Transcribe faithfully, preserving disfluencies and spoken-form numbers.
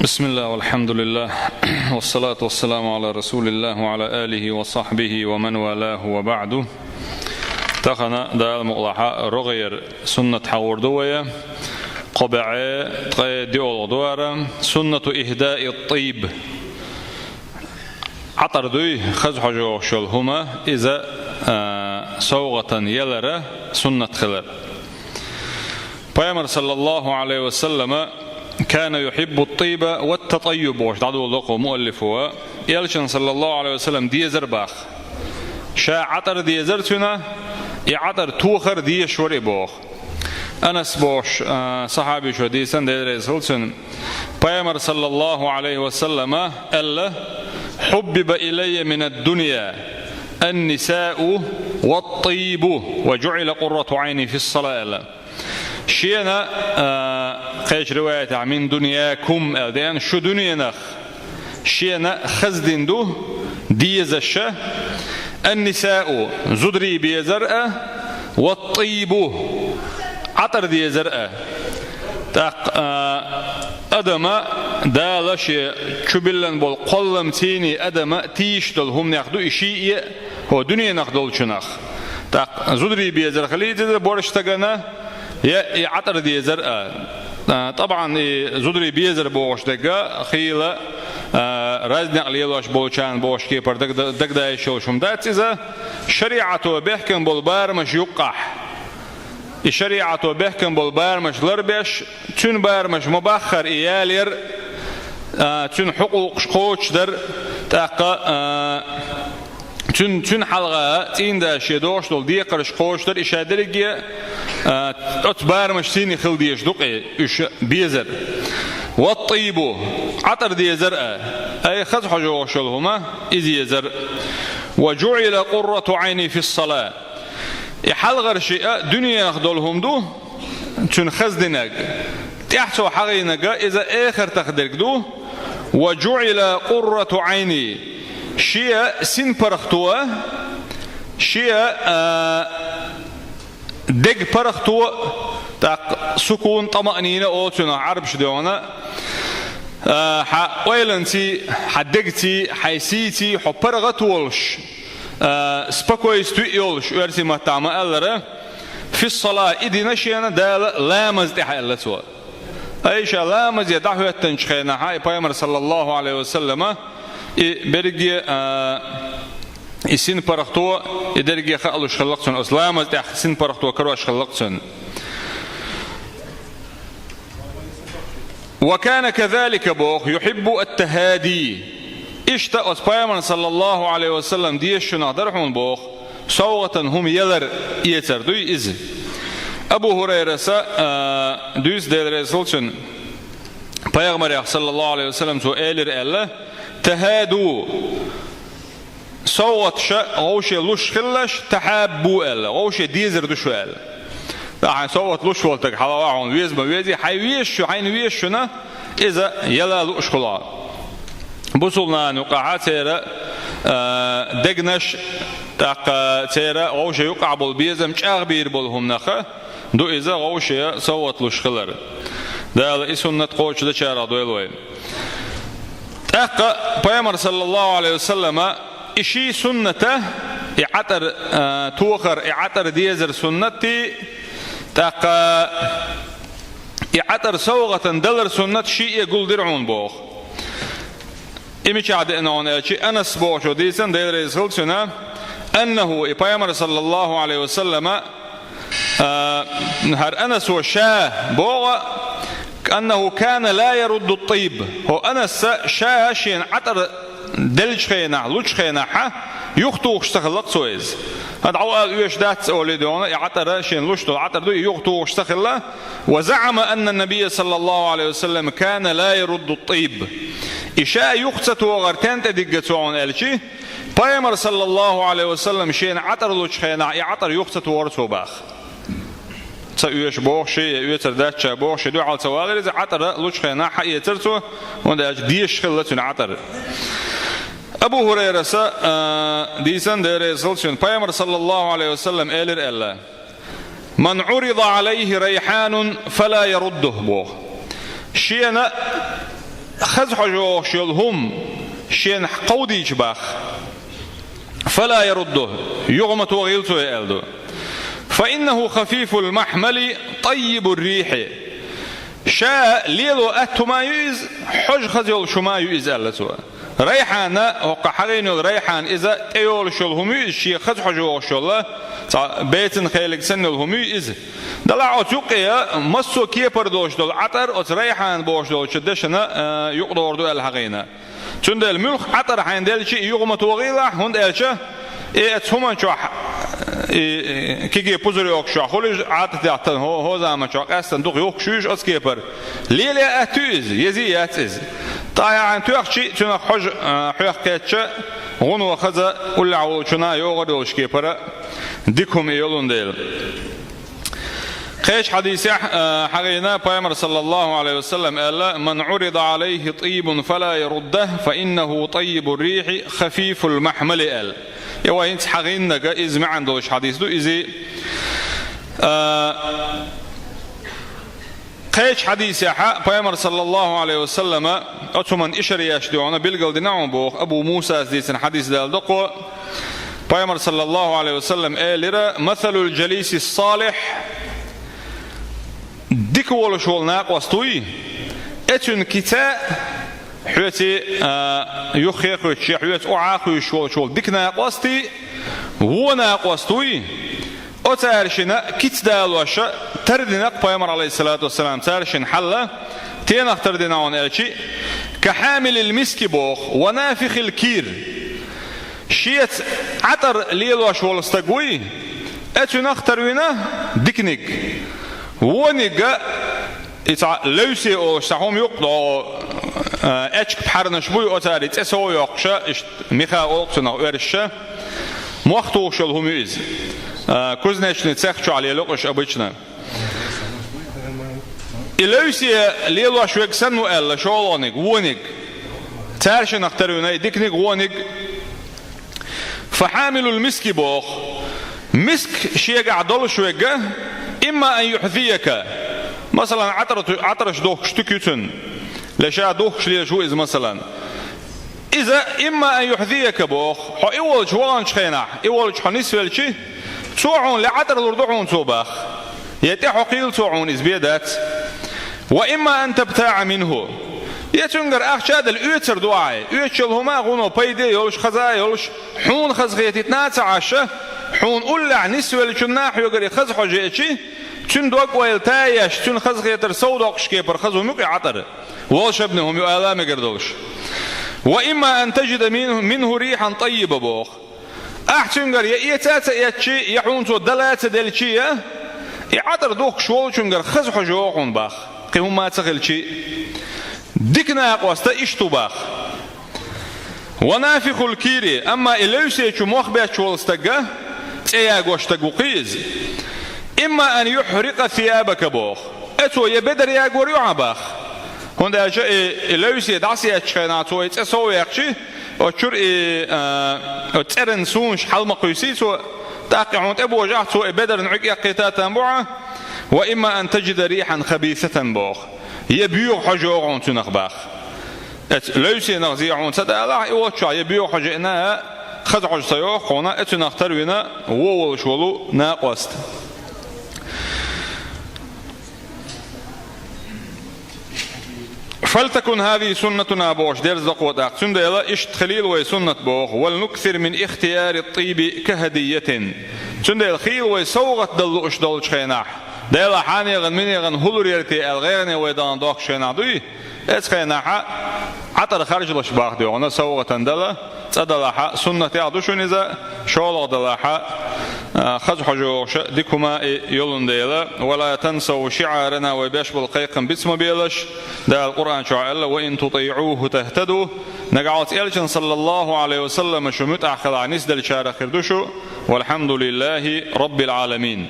بسم الله والحمد لله والصلاة والسلام على رسول الله وعلى آله وصحبه ومن والاه وبعد. Тахана Дала мукълахьа рогӀера суннат хьагӀур ду вай. Кхо бӀе ткъе диъолгӀа ду ара, سنة إهداء الطيب. ӀатӀар дуй, хаза хьожа йогӀуш йола хӀума, иза, а, совгӀатан ялара суннат хилар. Пайхамар, саллаллаху Ӏалайхи ва саллама, كان يحب الطيب والتطيب бохуш дӀадолу доккху муаллифо. Элчан, саллаллаху Ӏалайхи ва саллам, дезар бах. Ша ӀатӀар дезар цуьнан, и ӀатӀар тохар дезаш вара и боху. Анас бохуш, а, сахьабиша дийцина, Дела реза хила цунна, Пайхамар, саллаллаху Ӏалайхи ва саллама, аьлла: حبب إلي من الدنيا النساء والطيب وجعل قرة عيني في الصلاة, аьлла. Шена, а, кхечу риваятехь, من دنياكم аьлла деана, шу дуьненах шена хаза дина ду дезаш а, النساء, зударий безар а, والطيب, ӀатӀар дезар а. ТӀаккха, а, адама Дала шен чу биллина болу кхолламций, адама тийша долу хӀуманех ду и шиъ а, хӀо дуьненах долчунах. ТӀаккха зударий безар хилийта иза борш стагана, я и ӀатӀар дезар а. А, тӀабхьан и зударий безар бохуш дерг а хийла, а, раза некъ лелош болчарна бохуш кепара дагда-, дагадайш йолуш хӀума дац иза. ШариӀато бехкам болу барамаш юккъахь, и шариӀато бехкам болу барамаш ларбеш, цуьнан барамаш ма-баххара и ялаяр, а, цуьнан хьукъукъаш кхочушдар, тӀаккха, а, цуьнан, цуьнан хьалха цӀийнда шен догӀуш долу декхарш кхочушдар, и ша дерриге, а, оцу барамашций хила дезаш ду-кх и уьш безар. والطيب, ӀатӀар дезар а, ай, хаза хьожа йогӀуш йолу хӀума, иза езар. وجعل قرة عيني في الصلاة. И хьалхара шиъ а дуьненах долу хӀума ду, цуьнан хаза динарг. ТӀаьхьа цо хьахийнарг а иза эхартах дерг ду. وجعل قرة عيني. Шен синпаргӀато, шен, а, дег паргӀато, тӀаккха сукун, тӀамаънина олу цунах Ӏарбаша дуьхьал, а, хьан ойланций, хьан дегаций, хьайн сийций хьо паргӀат а волуш, а, спокойствие йолуш, оьрсийн маттахь ма-аллара, في الصلاة, и дина шена Дала ламаз тӀехь, аьлла цо. Ай, ша ламазе дӀахӀоьттинчу хенахь, и Пайхамар, саллаллаху Ӏалайхи ва саллама, и берриге, а, и синпаргӀато, и дерриге хаалуш хилла-кх цунна, оцу ламаз тӀехь синпаргӀато карош хилла-кх цунна. وكان كذلك боху, يحب التهادي. Иштта оцу Пайхамарна, саллаллаху Ӏалайхи ва саллам, дезаш шуна дара хьуна боху, совгӀатан хӀума ялар, эцар дуй иза. Абу ХӀурайраса, а, дуьйцу, Дела реза хила цунна, Пайхамарех, саллаллаху Ӏалайхи ва саллам, цо элира аьлла: تهادوا. СовгӀаташ вовшех луш хилалаш, تحابوا аьлла, вовшех дезар ду шу аьлла. Ткъа хьайн совгӀат луш волу стаг хьалха хьуна веза ма везий, хьайн везаш шу, хьайна везаш шуна, иза яла лууш хуьлу. Бусулнана юкъахь церан, а, дегнаш, тӀаккха церан вовшех юкъахь болу безам чӀагӀбийр болу хӀуманах ду иза, вовшех совгӀат луш хилар. Дала и суннат кхочушдечарах дойла вай. ТӀаккха Пайхамар, саллаллаху Ӏалайхи ва саллама, и ший суннат а, и ӀатӀар, а, тохар, и ӀатӀар дезар суннат а, тӀаккха и ӀатӀар совгӀатан далар суннат шиъ а гулдира хьуна боху. И мичахь деана хьуна аьлча, Анас бохучо дийцина, Дела реза хила цунна, أنه, и Пайхамар, саллаллаху Ӏалайхи ва саллама, а, хӀара Анасо ша боху, أنه كان لا يرد الطيب. ХӀо Анаса ша шена ӀатӀар деллачу хенахь, лучу хенахь, юхатухуш ца хилла-кх цо иза. ХӀан, дӀа а оьшуш дац олий дуьхьал, и ӀатӀар, шена луш долу ӀатӀар ду, и юхатухуш ца хилла. وزعم أن النبي صلى الله عليه وسلم كان لا يرد الطيب. И ша юха ца тохар стенна тӀедигна цо хьуна аьлча, Пайхамар, саллаллаху Ӏалайхи ва саллам, шена ӀатӀар лучу хенахь, и ӀатӀар юха ца тохара цо баха. Ца оьшу боху ши, я оьцур дац ша боху ши, дуьхьал ца валара иза, ӀатӀар лучу хенахь хьаэцара цо, хӀунда аьлча дезаш хилла цуьнан ӀатӀар. Абу ХӀурайраса, а, дийцина, Дела реза хила цунна, Пайхамар, саллаллаху Ӏалайхи ва саллам, элира аьлла: من عرض عليه ريحان فلا يرده боху. Шена Хаза хьожа вогӀуш йолу хӀума шена кховдийча бах. «Фала яруддуху», юха ма тогӀийла цо и аьлла ду. «Фа иннаху хафифул махьмали таййибур рихьи». Ша лело атта хӀума ю иза, хьожа хаза йолуш хӀума ю иза, аьлла цо. Райхьана, хӀокху хьагӀийна йолу райхьана, иза тӀейолуш йолу хӀума ю иза, шен хаза хьожа вогӀуш йолу, цхьа бецан хелиг санна йолу хӀума ю иза. Делахь оцу юккъе массо а кепара долуш долу Ӏатар оцу райхьана бохуш долчу дешана, а, юкъадогӀур ду аьлла хьагӀийна. Цундела муьлхха Ӏатар хьайна делчи, и юха ма тогӀийлахь, хӀунда аьлча и оцу хӀуманна чохь, и, и кегий пузырёкаш чохь хуьлуш, Ӏадатехь тан хӀо-, хӀо заманчохь къаьстина дукха юхкуш ю иза оцу кепара. Лело атта ю иза, еза яц иза. ТӀаккха хьайна тоьхчи, цуьнах хьожа, а, хьоьхкхетча, гӀуно хаза, уллехь волчунна йогӀур йолуш кепара дика хӀума и йолун дела. Кхечу хьадисехь, а, хьагӀийна, Пайхамар, саллаллаху Ӏалайхи ва саллам, аьлла: «Ман Ӏурида Ӏалайхи тӀийбун фала яруддаху, фа иннаху тӀаййибур рихьи хафифул махьмали», аьлла. И вай хӀинца хьагӀийнарг, иза маьӀна долуш хьадис ду иза. А, кхечу хьадисехь Пайхамар, саллаллаху Ӏалайхи ва саллама, оцу хӀуманна ишара еш дуьхьал билгалдина хьуна боху Абу Мусас дийцина хьадис дала доккхо. Пайхамар, саллаллаху Ӏалайхи ва саллам, элира: «Масалул джалиси салихь», дика волуш волу накъост вуй, эцуьнан кица хьоьца, а, юххе а хуьттуш, я хьоьца охьа а хуьйшуш волуш волу дика накъостий, вон накъост вуй, оцара шина кица далоша тардина-кх Пайхамар, Ӏалайхиссалату вассалам, цара шина хьалла, тенах тардина хьуна аьлчи, «ка хьамилил миски», боху, «ва нафихил кир». Шеца Ӏатар лелош волу стаг вуй, эцуьнах тарвина диканиг, вониг а, и цхьа левсе олуш цхьа хӀума юкъа догӀу, а, эчка пхьарнаш буй, оцара цӀе сов йоккхуша, иштта меха олу-кх цунах, оьрсаша, мох тухуш йолу хӀума ю иза. А, кузнечный цех чохь лело-кх уьш обычно. И левсе лелош верг санна ву аьлла, шолгӀаниг, вониг. Цара шиннах тарвина и диканиг, вониг. «Фа хьамилул миски», боху. Миск шегахь долуш верг, «имма ан юхьзияка». Масалан, Ӏатар-, Ӏатарш духкуш туька ю цуьнан. Ле ша духкуш лелаш ву иза, масалан. Иза «имма ан юхьзияка» боху, хьо и волчу ваханчу хенахь, и волчу хьо нисвелчи, цо хьуна ле Ӏатар лур ду хьуна цо бах, я тӀе хьо кхийла цо хьуна, иза бен дац. «Ва имма ан табтаӀа минху». Я цуьнгара ахча а делла оьцур ду ахь, оьцуш йолу хӀума а гӀуно пайде а йолуш, хаза а йолуш, хьуна хазахетийта а ца Ӏаш, хьуна уллехь нисвеллачунна хьоьгара и хаза хьожа еачи, цуьнан дог-ойла таяш, цуьнан хазахетар сов доккхуш кепара хаза хӀума ю-кх и Ӏатар. Волшебный хӀума ю ала мегар долуш. «Ва имма ан таджида мин-, минху рихьан таййиба», боху. Ахь цуьнгара я эца а ца эцчи, я хьуна цо дала а ца делчи, я и Ӏатар духкуш волчуьнгара хаза хьожа йогӀу хьуна бах, кхин хӀумма а ца хилчи. Дика накъост иштта ву бах. «Ва нафихул кири», амма и левсе чу мох бетташ волу стаг, цӀе ягош стаг ву-кх иза. «Имма ан юхьрикъа сиябака», боху. Э, цо я бедар ягор ю хьан бах. ХӀунда аьлча и, и левсе дӀасаеттачу хенахь цо и цӀе сов ваьккхичи, оцу чуьра и, а, оцу цӀеран сунаш хьала ма кхуьйсий цо, тӀаккха хьуна тӀебожахь, цо и бедарна Ӏуьрг эккхийта там бу хьан. «Ва имма ан таджида рихьан хабисатан», боху. Я боьха хьожа йогӀу хьуна цуьнах бах. Эцу левсенах зе хьуна ца далахь, и волчохь я боьха хьожа еана а, хаза хьожа ца йогӀу хьуна, эцуьнах тарвина вон волуш волу накъост. «Фалтакун хазихи суннатуна», бохуш дерза доккхо тӀаккха. Цундела иштта хилийла вай суннат боху. «Вал нуксир мин ихтияри тӀийби ка хадийятин». Цундела хийла вай совгӀат дала лууш долчу хенахь, Дела хьанегӀан, минегӀан хӀулур яра те аьлла гӀайгӀане вай дахана дохкуш хенахь дуй? Эцу хенахь Ӏатар харжалаш бах дуьйхьуна, совгӀатан дала, цӀа далахь, суннатех ду шуна иза, шолгӀа далахь, а, хаза хьожа йогӀуш дика хӀума и йолун дела. «Ва ла тансав шиӀарана», вай беш болу кхайкхам биц ма белаш. Дала Къуръан чохь аьлла: «Ва ин тутиӀуху тахтаду». Нагахь оцу элчан, саллаллаху Ӏалайхи ва саллама, шу муьтӀахь хилахь, нисделлачарах хир ду шу. Валхьамдулиллахи Раббил Ӏаламин.